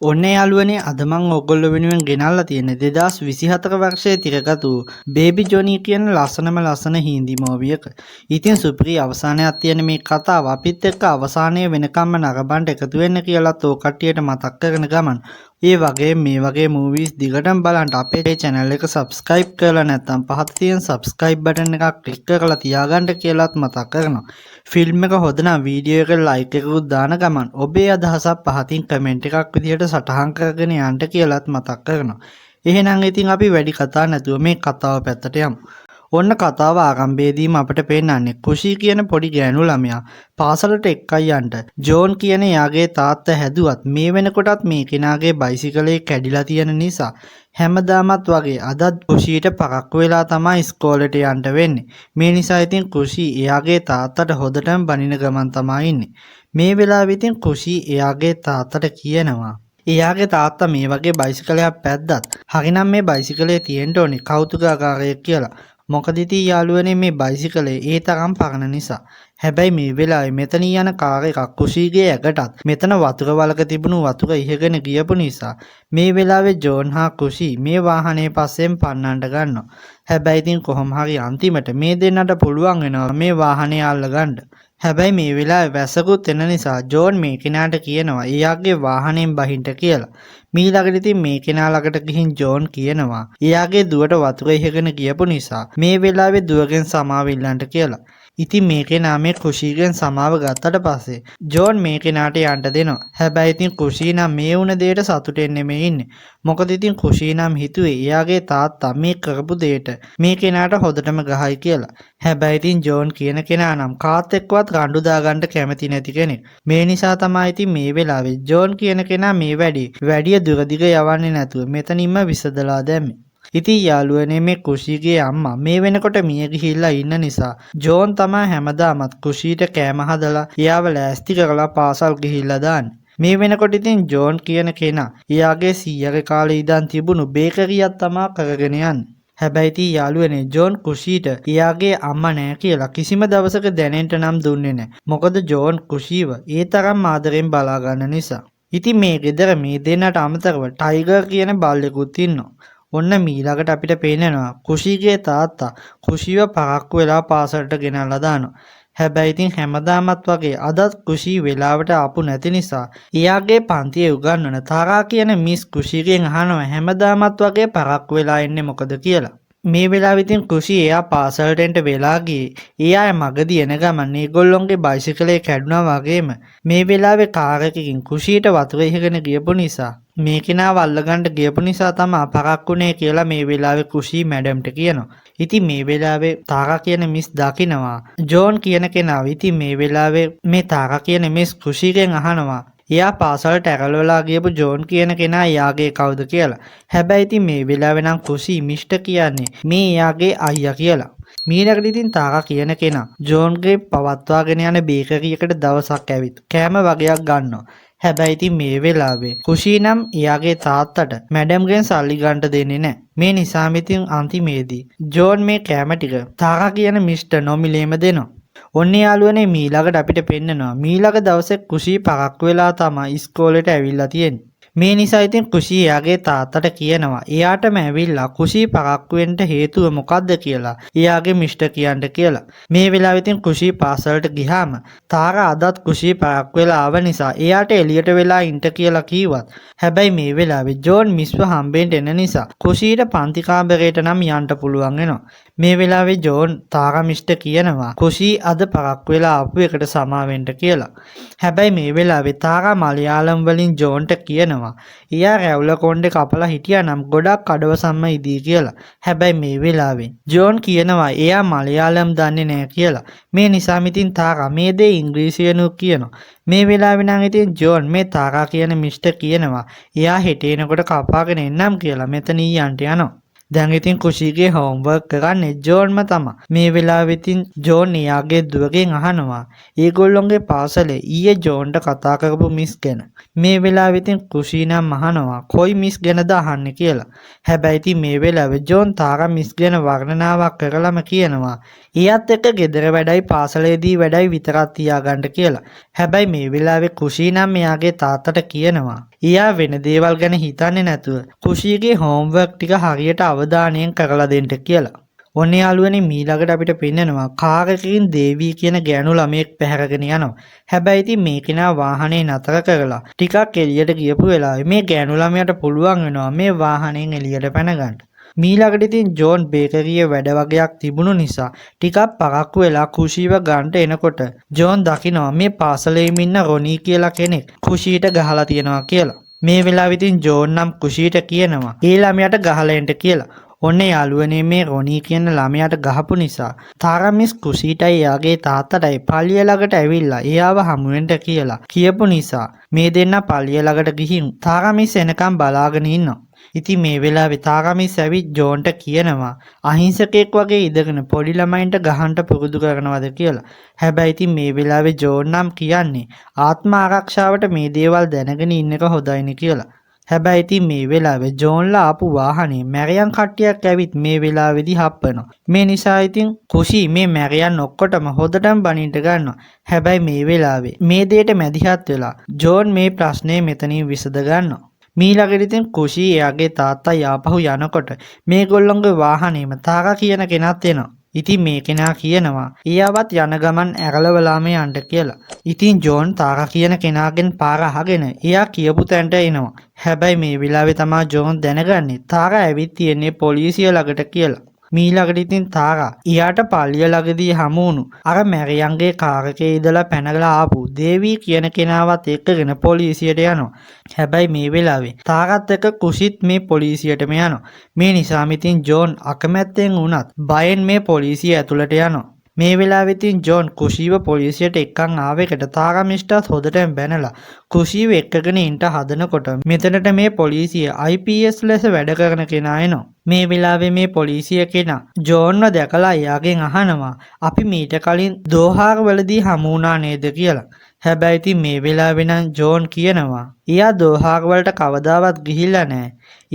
ඔන්න යාළුවනේ, අද මං ඔයගොල්ලෝ වෙනුවෙන් ගෙනල්ලා තියෙන 2024 වර්ෂයේ තිරගත වූ බේබි ජොනි කියන ලස්සනම ලස්සන හින්දි මූවි එක. ඉතින් සුපිරි අවසානයක් තියෙන මේ කතාව අපිත් එක්ක අවසානය වෙනකම්ම නරඹන්න එකතු වෙන්න කියලත් ඔය කට්ටියට මතක් කරන ගමන්, ඒ වගේම මේ වගේ මූවීස් දිගටම බලන්න අපේ චැනල් එක සබ්ස්ක්‍රයිබ් කරලා නැත්නම් පහත තියෙන සබ්ස්ක්‍රයිබ් බටන් එකක් ක්ලික් කරලා තියාගන්න කියලත් මතක් කරනවා. ෆිල්ම් එක හොඳ නම් වීඩියෝ එකට ලයික් එකකුත් දාන ගමන් ඔබේ අදහසක් පහතින් කමෙන්ට් එකක් විදිහට සටහන් කරගෙන යන්න කියලත් මතක් කරනවා. එහෙනම් ඉතින් අපි වැඩි කතා නැතුව මේ කතාව පැත්තට යමු. ඔන්න කතාව ආරම්භයේදීම අපට පෙන්වන්නේ කුෂි කියන පොඩි ගෑනු ළමයා පාසලට එක්කයි යන්න ජෝන් කියන එයාගේ තාත්තා හැදුවත්, මේ වෙනකොටත් මේ කෙනාගේ බයිසිකලේ කැඩිලා තියෙන නිසා හැමදාමත් වගේ අදත් කුෂීට පරක්කු වෙලා තමයි ඉස්කෝලේට යන්න වෙන්නේ. මේ නිසා ඉතින් කුෂි එයාගේ තාත්තට හොඳටම බනින ගමන් තමයි ඉන්නේ. මේ වෙලාවේ ඉතින් කුෂි එයාගේ තාත්තට කියනවා, එයාගේ තාත්තා මේ වගේ බයිසිකලයක් පැද්දත් හරිනම් මේ බයිසිකලේ තියෙන්න ඕනේ කෞතුකාගාරයක් කියලා. මොකද ඉතින් යාළුවනේ, මේ බයිසිකලේ ඒ තරම් පරණ නිසා. හැබැයි මේ වෙලාවේ මෙතනින් යන කාර් එකක් කුෂීගේ ඇඟටත් මෙතන වතුර වලක තිබුණු වතුර ඉහගෙන ගියපු නිසා මේ වෙලාවේ ජෝන් හා කුෂී මේ වාහනේ පස්සෙන් පන්නන්න ගන්නවා. හැබැයි ඉතින් කොහොම හරි අන්තිමට මේ දෙන්නට පුළුවන් වෙනවා මේ වාහනේ අල්ලගන්න. හැබැයි මේ වෙලාවේ වැස්සකුත් එන නිසා ජෝන් මේ කෙනාට කියනවා එයාගේ වාහනයෙන් බහින්න කියලා. මීළඟට ඉතින් මේ කෙනා ළඟට ගිහින් ජෝන් කියනවා එයාගේ දුවට වතුර ඉහගෙන ගියපු නිසා මේ වෙලාවේ දුවගෙන් සමාව ඉල්ලන්න කියලා. ඉතින් මේ කෙනා මේ කුෂීගෙන් සමාව ගත්තට පස්සේ ජෝන් මේ කෙනාට යන්න දෙනවා. හැබැයි ඉතින් කුෂී නම් මේ වුණ දෙයට සතුටෙන් නෙමෙයි ඉන්නේ. මොකද ඉතින් කුෂී නම් හිතුවේ එයාගේ තාත්තා මේ කරපු දෙයට මේ කෙනාට හොඳටම ගහයි කියලා. හැබැයි ඉතින් ජෝන් කියන කෙනා නම් කාත් එක්කවත් රණ්ඩු දාගන්න කැමති නැති කෙනෙක්. මේ නිසා තමයි ඉතින් මේ වෙලාවේ ජෝන් කියන කෙනා මේ වැඩේ වැඩිය දුරදිග යවන්නේ නැතුව මෙතනින්ම විසඳලා දැම්මේ. ඉතින් යාළුවනේ, මේ කුෂීගේ අම්මා මේ වෙනකොට මිය ගිහිල්ලා ඉන්න නිසා ජෝන් තමා හැමදාමත් කුෂීට කෑම හදලා එයාව ලෑස්ති කරලා පාසල් ගිහිල්ලා දාන්නේ. මේ වෙනකොට ඉතින් ජෝන් කියන කෙනා එයාගේ සීයාගේ කාලේ ඉඳන් තිබුණු බේකරියක් තමා කරගෙන යන්නේ. හැබැයි ඉතින් යාළුවනේ, ජෝන් කුෂීට එයාගේ අම්මා නෑ කියලා කිසිම දවසක දැනෙන්න නම් දුන්නේ නෑ. මොකද ජෝන් කුෂීව ඒ තරම් ආදරෙන් බලා ගන්න නිසා. ඉතින් මේ ගෙදර මේ දෙන්නට අමතරව ටයිගර් කියන බල්ලෙකුත් ඉන්නවා. ඔන්න මීළඟට අපිට පේනවා කුෂීගේ තාත්තා කුෂීව පරක්කු වෙලා පාසලට ගෙනල්ලා දානවා. හැබැයි ඉතින් හැමදාමත් වගේ අදත් කුෂී වෙලාවට ආපු නැති නිසා එයාගේ පන්තියේ උගන්වන තාරා කියන මිස් කුෂීගෙන් අහනවා හැමදාමත් වගේ පරක්කු වෙලා එන්නේ මොකද කියලා. මේ වෙලාවෙ ඉතින් කුෂී එයා පාසලට එන්න වෙලා ගියේ ඒ අය මගදී එන ගමන් ඒගොල්ලොන්ගේ බයිසිකලේ කැඩුනා වගේම මේ වෙලාවේ කාර් එකකින් කුෂීට වතුර ඉහගෙන ගියපු නිසා මේ කෙනාව අල්ලගන්න ගියපු නිසා තමා පරක්කුනේ කියලා මේ වෙලාවේ කුෂී මැඩම්ට කියනවා. ඉතින් මේ වෙලාවේ තාරා කියන මිස් දකිනවා ජෝන් කියන කෙනාව. ඉතින් මේ වෙලාවේ මේ තාරා කියන මිස් කුෂීගෙන් අහනවා එයා පාසලට ඇරලවලා ගියපු ජෝන් කියන කෙනා එයාගේ කවුද කියලා. හැබැයි ඉතින් මේ වෙලාවේ නම් කුෂී මිස්ටර් කියන්නේ මේ එයාගේ අයියා කියලා. මීළඟට ඉතින් තාරා කියන කෙනා ජෝන්ගේ පවත්වාගෙන යන බේකරියකට දවසක් ඇවිත් කෑම වගයක් ගන්නවා. හැබැයි ඉතින් මේ වෙලාවේ කුෂී නම් එයාගේ තාත්තට මැඩම්ගෙන් සල්ලි ගන්නට දෙන්නේ නැහැ. මේ නිසාම ඉතින් අන්තිමේදී ජෝන් මේ කෑම ටික තාරා කියන මිස්ටර් නොමිලේම දෙනවා. ඔන්න යාළුවනේ, මීළඟට අපිට පෙන්නනවා මීළඟ දවසේ කුෂී පරක්කු වෙලා තමයි ඉස්කෝලේට ඇවිල්ලා තියෙන්නේ. මේ නිසා ඉතින් කුෂී එයාගේ තාත්තට කියනවා එයාටම ඇවිල්ලා කුෂී පරක්කු වෙන්න හේතුව මොකද්ද කියලා එයාගේ මිස්ටර් කියන්න කියලා. මේ වෙලාවේ ඉතින් කුෂී පාසලට ගියාම තාරා අදත් කුෂී පරක්කු වෙලා ආව නිසා එයාට එළියට වෙලා ඉන්න කියලා කිව්වත්, හැබැයි මේ වෙලාවේ ජෝන් මිස්ව හම්බෙන්න එන නිසා කුෂීට පන්ති කාමරයට නම් යන්න පුළුවන් වෙනවා. මේ වෙලාවේ ජෝන් තාරා මිස්ටර් කියනවා කුෂී අද පරක්කු වෙලා ආපු එකට සමා වෙන්න කියලා. හැබැයි මේ වෙලාවේ තාරා මලයාලම් වලින් ජෝන්ට කියනවා එයා රැවුල කොණ්ඩේ කපලා හිටියා නම් ගොඩක් අඩවසම්ම ඉදී කියලා. හැබැයි මේ වෙලාවේ ජෝන් කියනවා එයා මලයාලම් දන්නේ නෑ කියලා. මේ නිසාම ඉතින් තාරා මේ දේ ඉංග්‍රීසියෙනුත් කියනවා. මේ වෙලාවේ නම් ඉතින් ජෝන් මේ තාරා කියන මිස්ටර් කියනවා එයා හෙට එනකොට කපාගෙන එන්නම් කියලා මෙතනින් යන්න යනවා. දැන් ඉතින් කුෂිගේ හෝම්වර්ක් කරන්නේ ජෝන්ම තමා. මේ වෙලාවෙ ඉතින් ජෝන් එයාගේ දුවගෙන් අහනවා ඒගොල්ලොන්ගේ පාසලේ ඊයේ ජෝන්ට කතා කරපු මිස් ගැන. මේ වෙලාවෙ ඉතින් කුෂි නම් අහනවා කොයි මිස් ගැනද අහන්නේ කියලා. හැබැයි ඉතින් මේ වෙලාවේ ජෝන් තාරා මිස් ගැන වර්ණනාවක් කරලම කියනවා එයත් එක්ක ගෙදර වැඩයි පාසලේදී වැඩයි විතරක් තියාගන්න කියලා. හැබැයි මේ වෙලාවේ කුෂි නම් එයාගේ තාත්තට කියනවා එයා වෙන දේවල් ගැන හිතන්නේ නැතුව කුෂිගේ හෝම්වර්ක් ටික හරියට අවධානයෙන් කරලා දෙන්න කියලා. ඔන්න යාළුවනේ, මීළඟට අපිට පෙන්නනවා කාර් එකකින් දේවී කියන ගෑනු ළමයෙක් පැහැරගෙන යනවා. හැබැයි ඉතින් මේ කෙනා වාහනේ නතර කරලා ටිකක් එළියට ගියපු වෙලාවේ මේ ගෑනු ළමයාට පුළුවන් වෙනවා මේ වාහනයෙන් එළියට පැන ගන්න. මීළඟට ඉතින් ජෝන් බේකරියේ වැඩ වගයක් තිබුණු නිසා ටිකක් පරක්කු වෙලා කුෂීව ගන්නට එනකොට ජෝන් දකිනවා මේ පාසලේම ඉන්න රොනී කියලා කෙනෙක් කුෂීට ගහලා තියෙනවා කියලා. මේ වෙලාවෙ ඉතින් ජෝන් නම් කුෂීට කියනවා ඒ ළමයාට ගහලා එන්න කියලා. ඔන්න යාළුවනේ, මේ රොනී කියන ළමයාට ගහපු නිසා තාරා මිස් කුෂීටයි එයාගේ තාත්තටයි පල්ලිය ළඟට ඇවිල්ලා එයාව හමු වෙන්න කියලා කියපු නිසා මේ දෙන්න පල්ලිය ළඟට ගිහින් තාරා මිස් එනකම් බලාගෙන ඉන්නවා. ඉතින් මේ වෙලාවේ තාරා මිස් ඇවිත් ජෝන්ට කියනවා අහිංසකයෙක් වගේ ඉඳගෙන පොඩි ළමයින්ට ගහන්න පුරුදු කරනවද කියලා. හැබැයි ඉතින් මේ වෙලාවේ ජෝන් නම් කියන්නේ ආත්ම ආරක්ෂාවට මේ දේවල් දැනගෙන ඉන්න එක හොඳයිනේ කියලා. හැබැයි ඉතින් මේ වෙලාවේ ජෝන්ලා ආපු වාහනේ මැරියන් කට්ටියක් ඇවිත් මේ වෙලාවේදී හප්පනවා. මේ නිසා ඉතින් කුෂි මේ මැරියන් ඔක්කොටම හොදටම බනින්න ගන්නවා. හැබැයි මේ වෙලාවේ මේ දෙයට මැදිහත් වෙලා ජෝන් මේ ප්‍රශ්නේ මෙතනින් විසඳ ගන්නවා. මීළඟට ඉතින් කුෂි එයාගේ තාත්තා ආපහු යනකොට මේගොල්ලොන්ගේ වාහනේම තාරා කියන කෙනත් එනවා. ඉතින් මේ කෙනා කියනවා එයාවත් යන ගමන් ඇරලවලාම යන්න කියලා. ඉතින් ජෝන් තාරා කියන කෙනාගෙන් පාර අහගෙන එයා කියපු තැනට එනවා. හැබැයි මේ වෙලාවේ තමා ජෝන් දැනගන්නේ තාරා ඇවිත් තියෙන්නේ පොලිසිය ළඟට කියලා. මීළඟට ඉතින් තාරා එයාට පල්ලිය ළඟදී හමු වුණු අර මැරියන්ගේ කාර් එකේ ඉඳලා පැනලා ආපු දේවී කියන කෙනාවත් එක්කගෙන පොලිසියට යනවා. හැබැයි මේ වෙලාවේ තාරාත් එක්ක කුෂිත් මේ පොලිසියටම යනවා. මේ නිසාම ඉතින් ජෝන් අකමැත්තෙන් වුණත් බයෙන් මේ පොලිසිය ඇතුළට යනවා. මේ වෙලාවේ ඉතින් ජෝන් කුෂීව පොලිසියට එක්කන් ආව එකට තාරා මිස්ටත් හොදටම බැනලා කුෂීව එක්කගෙන ඉන්න හදනකොට මෙතනට මේ පොලිසිය IPS ලෙස වැඩ කරන කෙනා එනවා. මේ වෙලාවේ මේ පොලිසිය කෙනා ජෝන්ව දැකලා එයාගෙන් අහනවා අපි මීට කලින් දෝහාර වලදී හමු වුණා නේද කියලා. හැබැයි ඉතින් මේ වෙලාවේ නම් ජෝන් කියනවා එයා දෝහාර වලට කවදාවත් ගිහිල්ලා නෑ.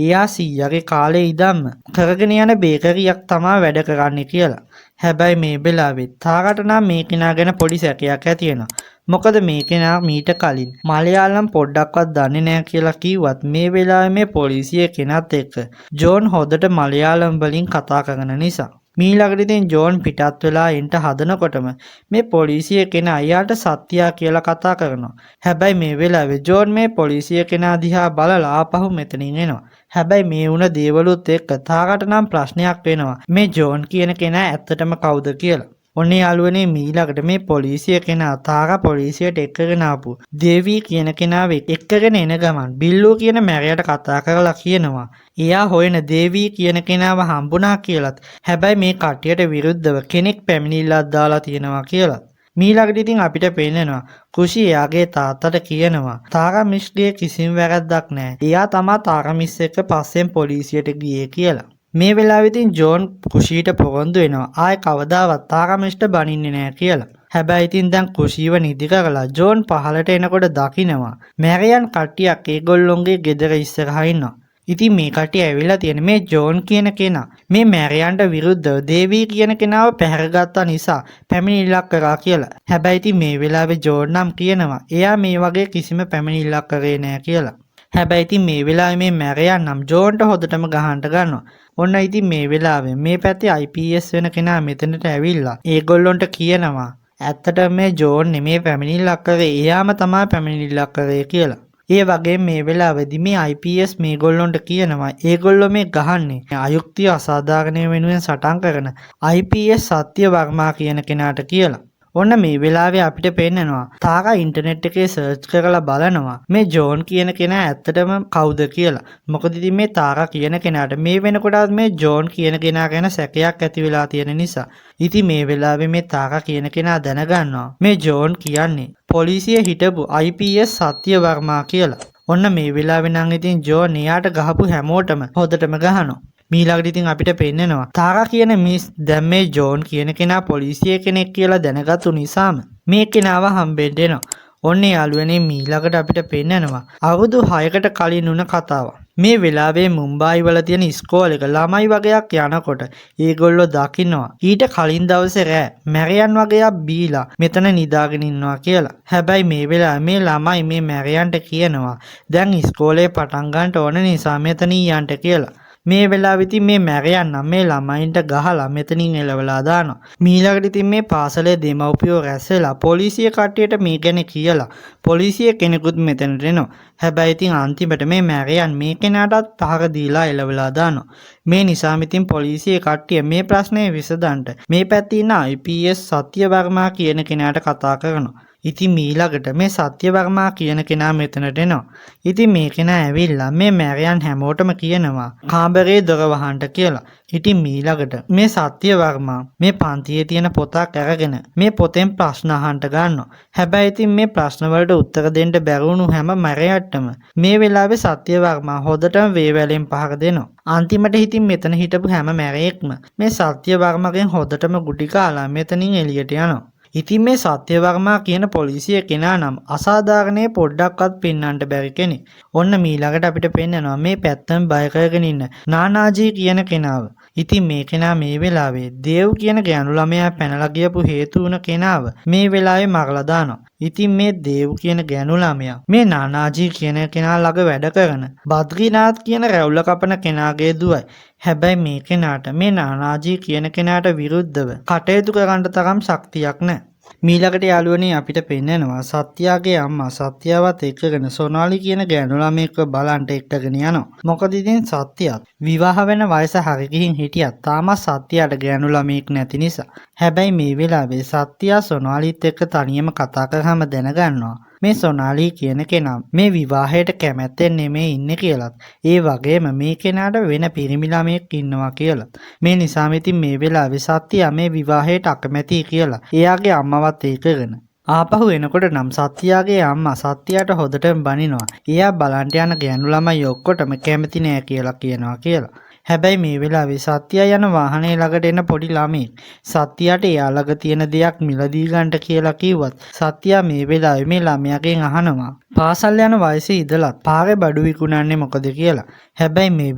එයා සීයාගේ කාලේ ඉඳන්ම කරගෙන යන බේකරියක් තමා වැඩ කරන්නේ කියලා. හැබැයි මේ වෙලාවේ තාරාට නම් මේ කෙනා ගැන පොඩි සැකයක් ඇති වෙනවා. මොකද මේ කෙනා මීට කලින් මලයාලම් පොඩ්ඩක්වත් දන්නේ නෑ කියලා කිව්වත් මේ වෙලාවේ මේ පොලිසිය කෙනත් එක්ක ජෝන් හොඳට මලයාලම් වලින් කතා කරන නිසා. මීළඟට ඉතින් ජෝන් පිටත් වෙලා එන්ට හදනකොටම මේ පොලිසිය කෙනා එයාට සත්‍යා කියලා කතා කරනවා. හැබැයි මේ වෙලාවේ ජෝන් මේ පොලිසිය කෙනා දිහා බලලා ආපහු මෙතනින් එනවා. හැබැයි මේ වුණ දේවලුත් එක්ක තාරාට නම් ප්‍රශ්නයක් වෙනවා මේ ජෝන් කියන කෙනා ඇත්තටම කවුද කියලා. ඔන්න යාළුවනේ, මීළඟට මේ පොලිසිය කෙනා තාරා පොලිසියට එක්කගෙන ආපු දේවී කියන කෙනාව එක්කගෙන එන ගමන් බිල්ලු කියන මැරයට කතා කරලා කියනවා එයා හොයන දේවී කියන කෙනාව හම්බුණා කියලත්, හැබැයි මේ කට්ටියට විරුද්ධව කෙනෙක් පැමිණිල්ලක් දාලා තියෙනවා කියලත්. මීළඟට ඉතින් අපිට පෙන්නනවා කුෂි එයාගේ තාත්තට කියනවා තාරා මිස්ගේ කිසිම වැරැද්දක් නෑ, එයා තමා තාරා මිස් එක්ක පස්සෙන් පොලිසියට ගියේ කියලා. මේ වෙලාවේ ඉතින් ජෝන් කුෂීට පොරොන්දු වෙනවා ආයෙ කවදාවත් තාරා මිස්ට බනින්නේ නෑ කියලා. හැබැයි ඉතින් දැන් කුෂීව නිදි කරලා ජෝන් පහළට එනකොට දකිනවා මැරියන් කට්ටියක් ඒගොල්ලොන්ගේ ගෙදර ඉස්සරහා ඉන්නවා. ඉතින් මේ කට්ටිය ඇවිල්ලා තියෙන මේ ජෝන් කියන කෙනා මේ මැරියන්ට විරුද්ධව දේවී කියන කෙනාව පැහැරගත්තා නිසා පැමිණිල්ලක් කරා කියලා. හැබැයි ඉතින් මේ වෙලාවේ ජෝන් නම් කියනවා එයා මේ වගේ කිසිම පැමිණිල්ලක් කරේ නෑ කියලා. හැබැයි ඉතින් මේ වෙලාවේ මේ මැරියන් නම් ජෝන්ට හොදටම ගහන්න ගන්නවා. ඔන්න ඉතින් මේ වෙලාවේ මේ පැත්තේ IPS වෙන කෙනා මෙතනට ඇවිල්ලා ඒගොල්ලොන්ට කියනවා ඇත්තටම මේ ජෝන් නෙමේ පැමිණිල්ලක් කරේ, එයාම තමයි පැමිණිල්ලක් කරේ කියලා. ඒ වගේම මේ වෙලාවේදී මේ IPS මේගොල්ලොන්ට කියනවා ඒගොල්ලෝ මේ ගහන්නේ අයුක්තිය අසාධාරණය වෙනුවෙන් සටන් කරන IPS සත්‍ය වර්මා කියන කෙනාට කියලා. ඔන්න මේ වෙලාවේ අපිට පෙන්නනවා තාරා ඉන්ටර්නෙට් එකේ සර්ච් කරලා බලනවා මේ ජෝන් කියන කෙනා ඇත්තටම කවුද කියලා. මොකද ඉතින් මේ තාරා කියන කෙනාට මේ වෙනකොටත් මේ ජෝන් කියන කෙනා ගැන සැකයක් ඇති වෙලා තියෙන නිසා. ඉතින් මේ වෙලාවේ මේ තාරා කියන කෙනා දැනගන්නවා මේ ජෝන් කියන්නේ පොලිසිය හිටපු IPS සත්‍ය වර්මා කියලා. ඔන්න මේ වෙලාවේ නම් ඉතින් ජෝන් එයාට ගහපු හැමෝටම හොදටම ගහනවා. මීළඟට ඉතින් අපිට පෙන්නනවා තාරා කියන මිස් දැන් මේ ජෝන් කියන කෙනා පොලිසිය කෙනෙක් කියලා දැනගත්තු නිසාම මේ කෙනාව හම්බෙන්න එනවා. ඔන්න යාළුවනේ, මීළඟට අපිට පෙන්නනවා අවුරුදු 6කට කලින් වුණ කතාවක්. මේ වෙලාවේ මුම්බායි වල තියෙන ඉස්කෝලේක ළමයි වගයක් යනකොට ඒගොල්ලෝ දකින්නවා ඊට කලින් දවසේ රෑ මැරියන් වගයක් බීලා මෙතන නිදාගෙන ඉන්නවා කියලා. හැබැයි මේ වෙලාවේ මේ ළමයි මේ මැරියන්ට කියනවා දැන් ඉස්කෝලේ පටන් ගන්නට ඕන නිසා මෙතනින් යන්න කියලා. මේ වෙලාවෙ ඉතින් මේ මැරියන් නම් මේ ළමයින්ට ගහලා මෙතනින් එලවලා දානවා. මීළඟට ඉතින් මේ පාසලේ දෙමව්පියෝ රැස් වෙලා පොලිසිය කට්ටියට මේ ගැන කියලා පොලිසිය කෙනෙකුත් මෙතනට එනවා. හැබැයි ඉතින් අන්තිමට මේ මැරියන් මේ කෙනාටත් පහර දීලා එලවලා දානවා. මේ නිසාම ඉතින් පොලිසිය කට්ටිය මේ ප්‍රශ්නේ විසඳන්න මේ පැත්තේ ඉන්න IPS Sathyavarma කියන කෙනාට කතා කරනවා. ඉතින් මීළඟට මේ සත්‍යවර්මා කියන කෙනා මෙතනට එනවා. ඉතින් මේ කෙනා ඇවිල්ලා මේ මැරියන් හැමෝටම කියනවා කාමරේ දොර වහන්න කියලා. ඉතින් මීළඟට මේ සත්‍යවර්මා මේ පන්තියේ තියෙන පොතක් අරගෙන මේ පොතෙන් ප්‍රශ්න අහන්න ගන්නවා. හැබැයි ඉතින් මේ ප්‍රශ්න වලට උත්තර දෙන්න බැරි වුණු හැම මැරියට්ටම මේ වෙලාවේ සත්‍යවර්මා හොදටම වේවැලෙන් පහර දෙනවා. අන්තිමට ඉතින් මෙතන හිටපු හැම මැරයෙක්ම මේ සත්‍යවර්මගෙන් හොදටම ගුටි කාලා මෙතනින් එළියට යනවා. ඉතින් මේ සත්‍යවර්මා කියන පොලිසිය කෙනා නම් අසාධාරණේ පොඩ්ඩක්වත් පෙන්වන්න බැරි කෙනෙක්. ඔන්න මීළඟට අපිට පෙන්නනවා මේ පැත්තෙන් බය කරගෙන ඉන්න නානාජී කියන කෙනාව. ඉතින් මේ කෙනා මේ වෙලාවේ දේව් කියන ගෑනු ළමයා පැනලා ගියපු හේතු වුණ කෙනාව මේ වෙලාවේ මරලා දානවා. ඉතින් මේ දේව් කියන ගෑනු ළමයා මේ නානාජී කියන කෙනා ළඟ වැඩ කරන බද්රිනාත් කියන රැවුල කපන කෙනාගේ දුවයි. හැබැයි මේ කෙනාට මේ නානාජී කියන කෙනාට විරුද්ධව කටයුතු කරන්න තරම් ශක්තියක් නැහැ. මීළඟට යාළුවනේ අපිට පෙන්නනවා සත්‍යාගේ අම්මා සත්‍යාවත් එක්කගෙන සොනාලි කියන ගෑනු ළමයෙක්ව බලන්ට එක්කගෙන යනවා. මොකද ඉතින් සත්‍යාත් විවාහ වෙන වයස හරි ගිහින් හිටියත් තාමත් සත්‍යාට ගෑනු ළමයෙක් නැති නිසා. හැබැයි මේ වෙලාවේ සත්‍යා සොනාලිත් එක්ක තනියම කතා කරාම දැනගන්නවා මේ සොනාලි කියන කෙනා මේ විවාහයට කැමැත්තෙන් නෙමෙයි ඉන්නේ කියලත්, ඒ වගේම මේ කෙනාට වෙන පිරිමි ළමයෙක් ඉන්නවා කියලත්. මේ නිසාම ඉතින් මේ වෙලාවේ සත්‍යා මේ විවාහයට අකමැතියි කියලා එයාගේ අම්මවත් ඒකගෙන ආපහු එනකොට නම් සත්‍යාගේ අම්මා සත්‍යාට හොදටම බනිනවා. එයා බලන්ට යන ගෑනු ළමයි ඔක්කොටම කැමති නෑ කියලා කියනවා කියලා. හැබැයි මේ වෙලාවේ සත්‍යා යන වාහනේ ළඟට එන පොඩි ළමයෙක් සත්‍යාට එයා ළඟ තියෙන දෙයක් මිලදී ගන්නට කියලා කිව්වත් සත්‍යා මේ වෙලාවේ මේ ළමයාගෙන් අහනවා පාසල් යන වයසේ ඉඳලත් පාරේ බඩු විකුණන්නේ මොකද කියලා. හැබැයි මේ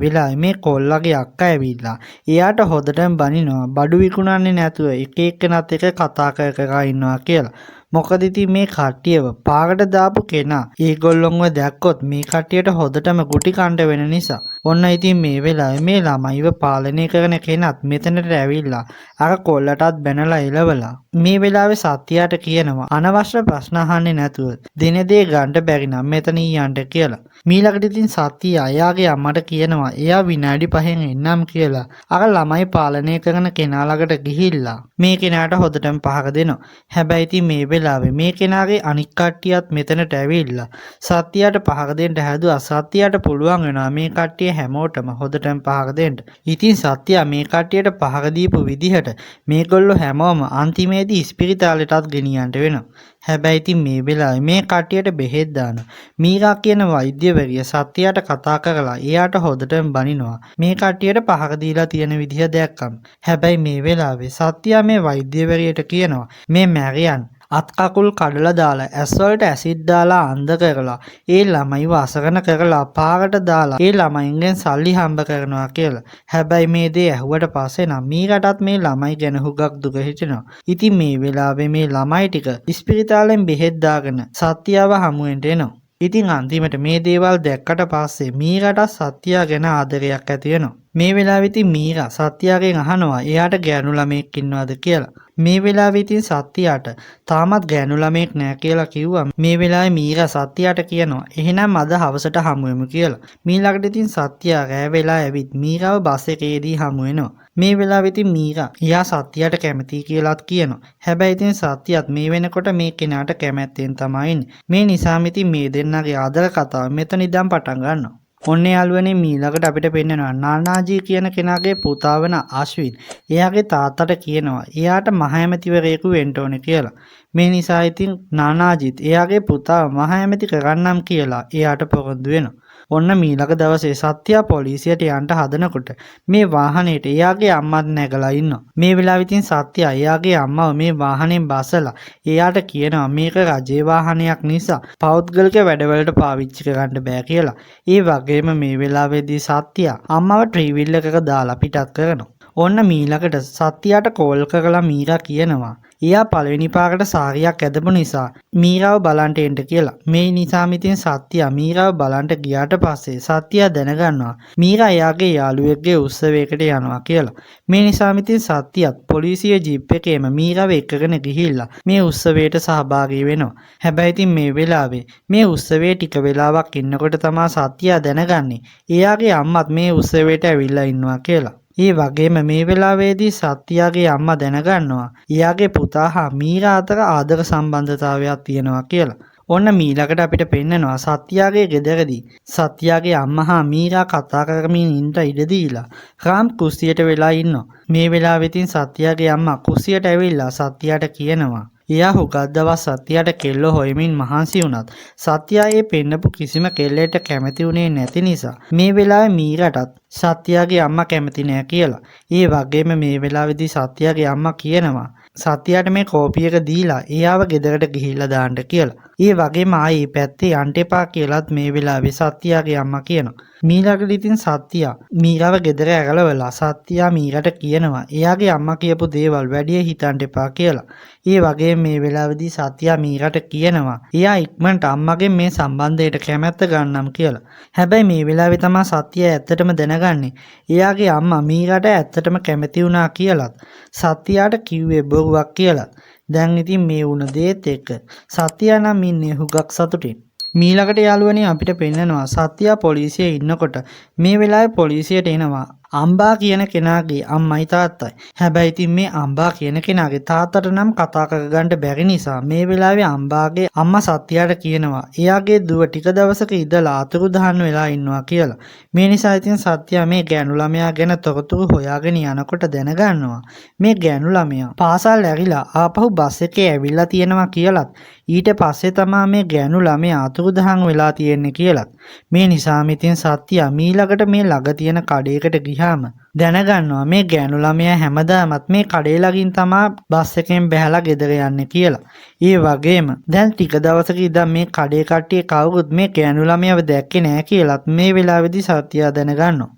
වෙලාවේ මේ කොල්ලගේ අක්කා ඇවිල්ලා එයාට හොදටම බනිනවා බඩු විකුණන්නේ නැතුව එක එක්කෙනත් එක කතා කර කර ඉන්නවා කියලා. මොකද ඉතින් මේ කට්ටියව පාරට දාපු කෙනා ඒගොල්ලොන්ව දැක්කොත් මේ කට්ටියට හොදටම ගුටි කණ්ඩ වෙන නිසා. ඔන්න ඉතින් මේ වෙලාවේ මේ ළමයිව පාලනය කරන කෙනත් මෙතනට ඇවිල්ලා අර කොල්ලටත් බැනලා එලවලා මේ වෙලාවේ සත්‍යයට කියනවා අනවශ්‍ය ප්‍රශ්න අහන්නේ නැතුව දින දේ ගන්න බැරි නම් මෙතනින් යන්න කියලා. මීළඟට ඉතින් සත්‍ය අයාගේ අම්මට කියනවා එයා විනාඩි 5න් එන්නම් කියලා. අර ළමයි පාලනය කරන කෙනා ළඟට ගිහිල්ලා මේ කෙනාට හොදටම පහර දෙනවා. හැබැයි ඉතින් මේ වෙලාවේ මේ කෙනාගේ අනික් කට්ටියත් මෙතනට ඇවිල්ලා සත්‍යයට පහර දෙන්න හැදුවා. සත්‍යයට පුළුවන් වෙනවා මේ කට්ටිය හැමෝටම හොදටම පහර දෙන්න. ඉතින් සත්‍ය මේ කට්ටියට පහර දීපු විදිහට මේගොල්ලෝ හැමෝම අන්තිමේදී ඉස්පිරිතාලෙටත් ගෙනියන්න වෙනවා. හැබැයි ඉතින් මේ වෙලාවේ මේ කට්ටියට බෙහෙත් දාන මීරා කියන වෛද්‍යවරිය සත්‍යයට කතා කරලා එයාට හොදටම බනිනවා මේ කට්ටියට පහර දීලා තියෙන විදිහ දැක්කම. හැබැයි මේ වෙලාවේ සත්‍යා මේ වෛද්‍යවරියට කියනවා මේ මැරියන් අත් කකුල් කඩලා දාලා ඇස් වලට ඇසිඩ් දාලා අන්ධ කරලා ඒ ළමයිව අසරණ කරලා පාරට දාලා ඒ ළමයින්ගෙන් සල්ලි හම්බ කරනවා කියලා. හැබැයි මේ දේ ඇහුවට පස්සේ නම් මීරටත් මේ ළමයි ගැන හුඟක් දුක හිතෙනවා. ඉතින් මේ වෙලාවේ මේ ළමයි ටික ඉස්පිරිතාලෙන් බෙහෙත් දාගෙන සත්‍යාව හමුවෙන්ට එනවා. ඉතින් අන්තිමට මේ දේවල් දැක්කට පස්සේ මීරටත් සත්‍යා ගැන ආදරයක් ඇති වෙනවා. මේ වෙලාවේ ඉතින් මීරා සත්‍යාගෙන් අහනවා එයාට ගෑනු ළමයෙක් ඉන්නවද කියලා. මේ වෙලාවේ ඉතින් සත්‍යාට තාමත් ගෑනු ළමයෙක් නෑ කියලා කිව්වා. මේ වෙලාවේ මීරා සත්‍යාට කියනවා එහෙනම් අද හවසට හමු වෙමු කියලා. මීළඟට ඉතින් සත්‍යා රෑ වෙලා ඇවිත් මීරාව බස් එකේදී හමු වෙනවා. මේ වෙලාවේ ඉතින් මීරා එයා සත්‍යාට කැමතියි කියලාත් කියනවා. හැබැයි ඉතින් සත්‍යත් මේ වෙනකොට මේ කෙනාට කැමැත්තෙන් තමයි ඉන්නේ. මේ නිසාම ඉතින් මේ දෙන්නගේ ආදර කතාව මෙතන ඉඳන් පටන් ගන්නවා. ඔන්න යාළුවනේ මීළඟට අපිට පෙන්නනවා නානාජී කියන කෙනාගේ පුතා වන අශ්වින් එයාගේ තාත්තට කියනවා එයාට මහ ඇමතිවරයෙකු වෙන්න ඕනේ කියලා. මේ නිසා ඉතින් නානාජිත් එයාගේ පුතාව මහ ඇමති කරන්නම් කියලා එයාට පොරොන්දු වෙනවා. ඔන්න මීළඟ දවසේ සත්‍යා පොලිසියට යන්න හදනකොට මේ වාහනේට එයාගේ අම්මත් නැගලා ඉන්නවා. මේ වෙලාවෙ ඉතින් සත්‍යා එයාගේ අම්මව මේ වාහනේන් බසලා එයාට කියනවා මේක රජයේ වාහනයක් නිසා පෞද්ගලික වැඩවලට පාවිච්චි කරන්න බෑ කියලා. ඒ වගේම මේ වෙලාවේදී සත්‍යා අම්මව ත්‍රිවිල් එකක දාලා පිටත් කරනවා. ඔන්න මීළඟට සත්‍යාට කෝල් කරලා මීරා කියනවා එයා පළවෙනි පාරට සාරියක් ඇඳපු නිසා මීරාව බලන්ට එන්න කියලා. මේ නිසාම ඉතින් සත්‍යා මීරාව බලන්ට ගියාට පස්සේ සත්‍යා දැනගන්නවා මීරා එයාගේ යාළුවෙක්ගේ උත්සවයකට යනවා කියලා. මේ නිසාම ඉතින් සත්‍යත් පොලිසිය ජීප් එකේම මීරාව එක්කගෙන ගිහිල්ලා මේ උත්සවයට සහභාගී වෙනවා. හැබැයි ඉතින් මේ වෙලාවේ මේ උත්සවයේ ටික වෙලාවක් ඉන්නකොට තමා සත්‍යා දැනගන්නේ එයාගේ අම්මත් මේ උත්සවයට ඇවිල්ලා ඉන්නවා කියලා. ඒ වගේම මේ වෙලාවේදී සත්‍යාගේ අම්මා දැනගන්නවා එයාගේ පුතා හා මීරා අතර ආදර සම්බන්ධතාවයක් තියෙනවා කියලා. ඔන්න මීළඟට අපිට පෙන්නනවා සත්‍යාගේ ගෙදරදී සත්‍යාගේ අම්මා හා මීරා කතා කරමින් ඉන්න ඉඩ දීලා රාම් කුස්සියට වෙලා ඉන්නවා. මේ වෙලාවෙ ඉතින් සත්‍යාගේ අම්මා කුස්සියට ඇවිල්ලා සත්‍යාට කියනවා එයා හුඟක් දවස් සත්‍යාට කෙල්ලෝ හොයමින් මහන්සි වුණත් සත්‍යා ඒ පෙන්නපු කිසිම කෙල්ලෙක්ට කැමති වුණේ නැති නිසා මේ වෙලාවේ මීරාටත් සත්‍යාගේ අම්මා කැමති නෑ කියලා. ඒ වගේම මේ වෙලාවේදී සත්‍යාගේ අම්මා කියනවා සත්‍යාට මේ කෝපි එක දීලා එයාව ගෙදරට ගිහිල්ලා දාන්න කියලා. ඒ වගේම ආයේ පැත්තේ යන්න එපා කියලාත් මේ වෙලාවේ සත්‍යාගේ අම්මා කියනවා. මීළඟට ඉතින් සත්‍යා මීරාව ගෙදර ඇරලවලා සත්‍යා මීරාට කියනවා එයාගේ අම්මා කියපු දේවල් වැඩිය හිතන්න එපා කියලා. ඒ වගේම මේ වෙලාවේදී සත්‍යා මීරාට කියනවා එයා ඉක්මනට අම්මගෙන් මේ සම්බන්ධයට කැමැත්ත ගන්නම් කියලා. හැබැයි මේ වෙලාවේ තමා සත්‍යා ඇත්තටම දැනගන්නේ එයාගේ අම්මා මීරාට ඇත්තටම කැමති වුණා කියලත් සත්‍යාට කිව්වේ බොරුවක් කියලත්. දැන් ඉතින් මේ වුණ දේත් එක්ක සත්‍යා නම් ඉන්නේ හුඟක් සතුටින්. මීළඟට යාළුවනේ අපිට පෙන්නනවා සත්‍යා පොලිසියේ ඉන්නකොට මේ වෙලාවේ පොලිසියට එනවා අම්බා කියන කෙනාගේ අම්මයි තාත්තයි. හැබැයි ඉතින් මේ අම්බා කියන කෙනාගේ තාත්තට නම් කතා කරගන්න බැරි නිසා මේ වෙලාවේ අම්බාගේ අම්මා සත්‍යාට කියනවා එයාගේ දුව ටික දවසක ඉඳලා අතුරුදහන් වෙලා ඉන්නවා කියලා. මේ නිසා ඉතින් සත්‍යා මේ ගෑනු ළමයා ගැන තොරතුරු හොයාගෙන යනකොට දැනගන්නවා මේ ගෑනු ළමයා පාසල් ඇරිලා ආපහු බස් එකේ ඇවිල්ලා තියෙනවා කියලත් ඊට පස්සේ තමා මේ ගෑනු ළමයා අතුරුදහන් වෙලා තියෙන්නේ කියලත්. මේ නිසාම ඉතින් සත්‍යා මීළඟට මේ ළඟ තියෙන කඩේකට ගියාම දැනගන්නවා මේ ගෑනු ළමයා හැමදාමත් මේ කඩේ ළඟින් තමා බස් එකෙන් බැහැලා ගෙදර යන්නේ කියලා. ඒ වගේම දැන් ටික දවසක ඉඳන් මේ කඩේ කට්ටිය කවුරුත් මේ ගෑනු ළමයාව දැක්කේ නෑ කියලත් මේ වෙලාවේදී සත්‍යා දැනගන්නවා.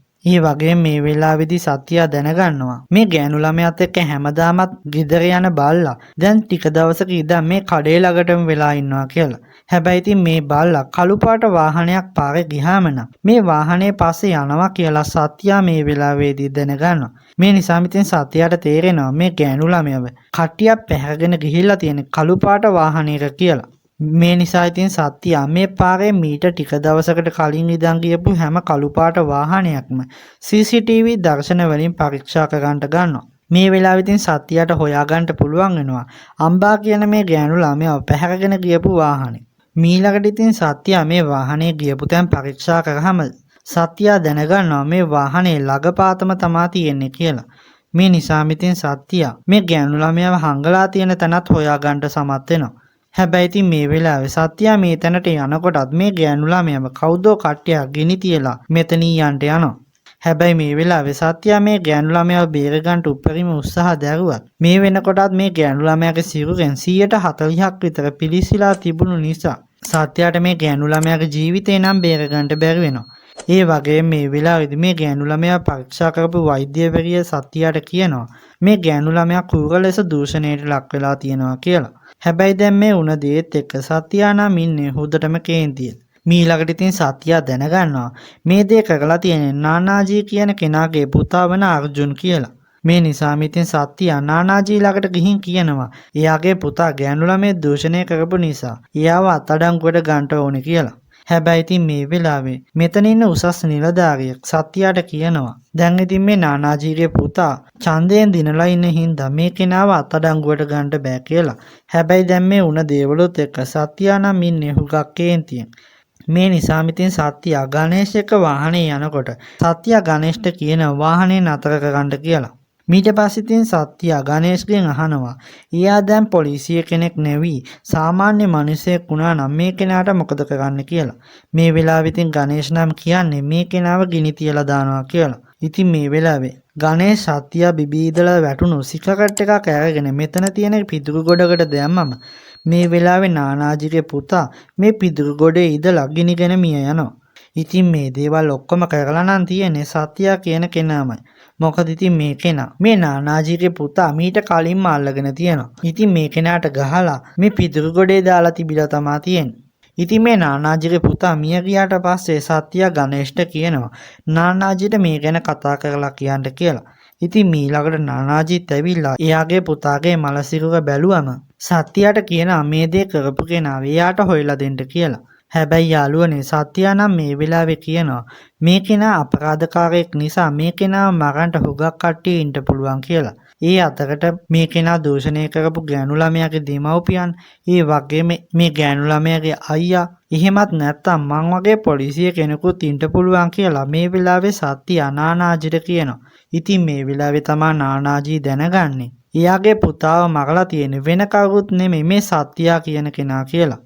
ඒ වගේම මේ වෙලාවේදී සත්‍යා දැනගන්නවා මේ ගෑනු ළමයාත් එක්ක හැමදාමත් ගෙදර යන බල්ලා දැන් ටික දවසක ඉඳන් මේ කඩේ ළඟටම වෙලා ඉන්නවා කියලා. හැබැයි ඉතින් මේ බල්ලා කළු පාට වාහනයක් පාරේ ගියාම නම් මේ වාහනේ පස්සේ යනවා කියලා සත්‍යා මේ වෙලාවේදී දැනගන්නවා. මේ නිසාම ඉතින් සත්‍යාට තේරෙනවා මේ ගෑනු ළමයාව කට්ටියක් පැහැරගෙන ගිහිල්ලා තියෙන කළු පාට වාහනයක කියලා. මේ නිසා ඉතින් සත්‍යා මේ පාරේ මීට ටික දවසකට කලින් ඉඳන් ගියපු හැම කළු පාට වාහනයක්ම CCTV දර්ශන වලින් පරීක්ෂා කරන්නට ගන්නවා. මේ වෙලාවෙ ඉතින් සත්‍යාට හොයාගන්න පුළුවන් වෙනවා අම්බා කියන මේ ගෑනු ළමයාව පැහැරගෙන ගියපු වාහනේ. මීළඟට ඉතින් සත්‍යා මේ වාහනේ ගියපු තැන් පරීක්ෂා කරාම සත්‍යා දැනගන්නවා මේ වාහනේ ළඟපාතම තමා තියෙන්නේ කියලා. මේ නිසාම ඉතින් සත්‍යා මේ ගෑනු ළමයාව හංගලා තියෙන තැනත් හොයාගන්න සමත් වෙනවා. හැබැයි ඉතින් මේ වෙලාවේ සත්‍යා මේ තැනට යනකොටත් මේ ගෑනු ළමයාව කවුදෝ කට්ටියක් ගෙනි තියලා මෙතනින් යන්න යනවා. හැබැයි මේ වෙලාවේ සත්‍යා මේ ගෑනු ළමයාව බේරගන්න උපරිම උත්සාහ දැරුවත් මේ වෙනකොටත් මේ ගෑනු ළමයාගේ සිරුරෙන් 140ක් විතර පිලිසිලා තිබුණු නිසා සත්‍යාට මේ ගෑනු ළමයාගේ ජීවිතේ නම් බේරගන්න බැරි වෙනවා. ඒ වගේම මේ වෙලාවේදී මේ ගෑනු ළමයා පරීක්ෂා කරපු වෛද්‍යවරිය සත්‍යාට කියනවා මේ ගෑනු ළමයා කෘර ලෙස දූෂණයට ලක් වෙලා තියෙනවා කියලා. හැබැයි දැන් මේ වුණ දේත් එක්ක සත්‍යා නම් ඉන්නේ හොඳටම කේන්තිය. මීළඟට ඉතින් සත්‍යා දැනගන්නවා මේ දේ කරලා තියෙන්නේ නානාජී කියන කෙනාගේ පුතා වන අර්ජුන් කියලා. මේ නිසාම ඉතින් සත්‍යා නානාජී ළඟට ගිහින් කියනවා එයාගේ පුතා ගෑනු ළමයෙක් දූෂණය කරපු නිසා එයාව අත්අඩංගුවට ගන්න ඕනේ කියලා. හැබැයි ඉතින් මේ වෙලාවේ මෙතන ඉන්න උසස් නිලධාරියෙක් සත්‍යාට කියනවා දැන් ඉතින් මේ නානාජීගේ පුතා ඡන්දයෙන් දිනලා ඉන්න හින්දා මේ කෙනාව අත්අඩංගුවට ගන්න බෑ කියලා. හැබැයි දැන් මේ වුණ දේවලුත් එක්ක සත්‍යා නම් ඉන්නේ හුඟක් කේන්තියෙන්. මේ නිසාම ඉතින් සත්‍යා ගණේෂ් එක්ක වාහනේ යනකොට සත්‍යා ගණේෂ්ට කියනවා වාහනේ නතර කරන්න කියලා. මීට පස්සේ ඉතින් සත්‍යා ගණේෂ්ගෙන් අහනවා එයා දැන් පොලිසිය කෙනෙක් නෙවී සාමාන්‍ය මිනිසෙක් වුණා නම් මේ කෙනාට මොකද කරන්න කියලා. මේ වෙලාවේ ඉතින් ගණේෂ් නම් කියන්නේ මේ කෙනාව ගිනි තියලා දානවා කියලා. ඉතින් මේ වෙලාවේ ගණේෂ් සත්‍යා බිබී ඉඳලා වැටුණු සිගරට් එකක් අරගෙන මෙතන තියෙන පිදුරු ගොඩකට දැම්මම මේ වෙලාවේ නානාජිගේ පුතා මේ පිදුරු ගොඩේ ඉඳලා ගිනිගෙන මිය යනවා. ඉතින් මේ දේවල් ඔක්කොම කරලා නම් තියෙන්නේ සත්‍යා කියන කෙනාමයි. මොකද ඉතින් මේ කෙනා මේ නානාජිගේ පුතා මීට කලින්ම අල්ලගෙන තියෙනවා. ඉතින් මේ කෙනාට ගහලා මේ පිදුරු ගොඩේ දාලා තිබිලා තමා තියෙන්නේ. ඉතින් මේ නානාජිගේ පුතා මිය ගියාට පස්සේ සත්‍යා ගණේෂ්ට කියනවා නානාජිට මේ ගැන කතා කරලා කියන්න කියලා. ඉතින් මීළඟට නානාජිත් ඇවිල්ලා එයාගේ පුතාගේ මල සිරුර බැලුවම සත්‍යාට කියනවා මේ දේ කරපු කෙනා එයාට හොයලා දෙන්න කියලා. හැබැයි යාළුවනේ සත්‍යා නම් මේ වෙලාවේ කියනවා මේ කෙනා අපරාධකාරයෙක් නිසා මේ කෙනාව මරන්න හුඟක් කට්ටිය ඉන්න පුළුවන් කියලා. ඒ අතරට මේ කෙනා දූෂණය කරපු ගෑනු ළමයාගේ දෙමව්පියන්, ඒ වගේම මේ ගෑනු ළමයාගේ අයියා, එහෙමත් නැත්තම් මං වගේ පොලිසිය කෙනෙකුත් ඉන්න පුළුවන් කියලා මේ වෙලාවේ සත්‍යා නානාජිට කියනවා. ඉතින් මේ වෙලාවේ තමා නානාජී දැනගන්නේ එයාගේ පුතාව මරලා තියෙන වෙන කවුරුත් නෙමෙයි මේ සත්‍යා කියන කෙනා කියලා.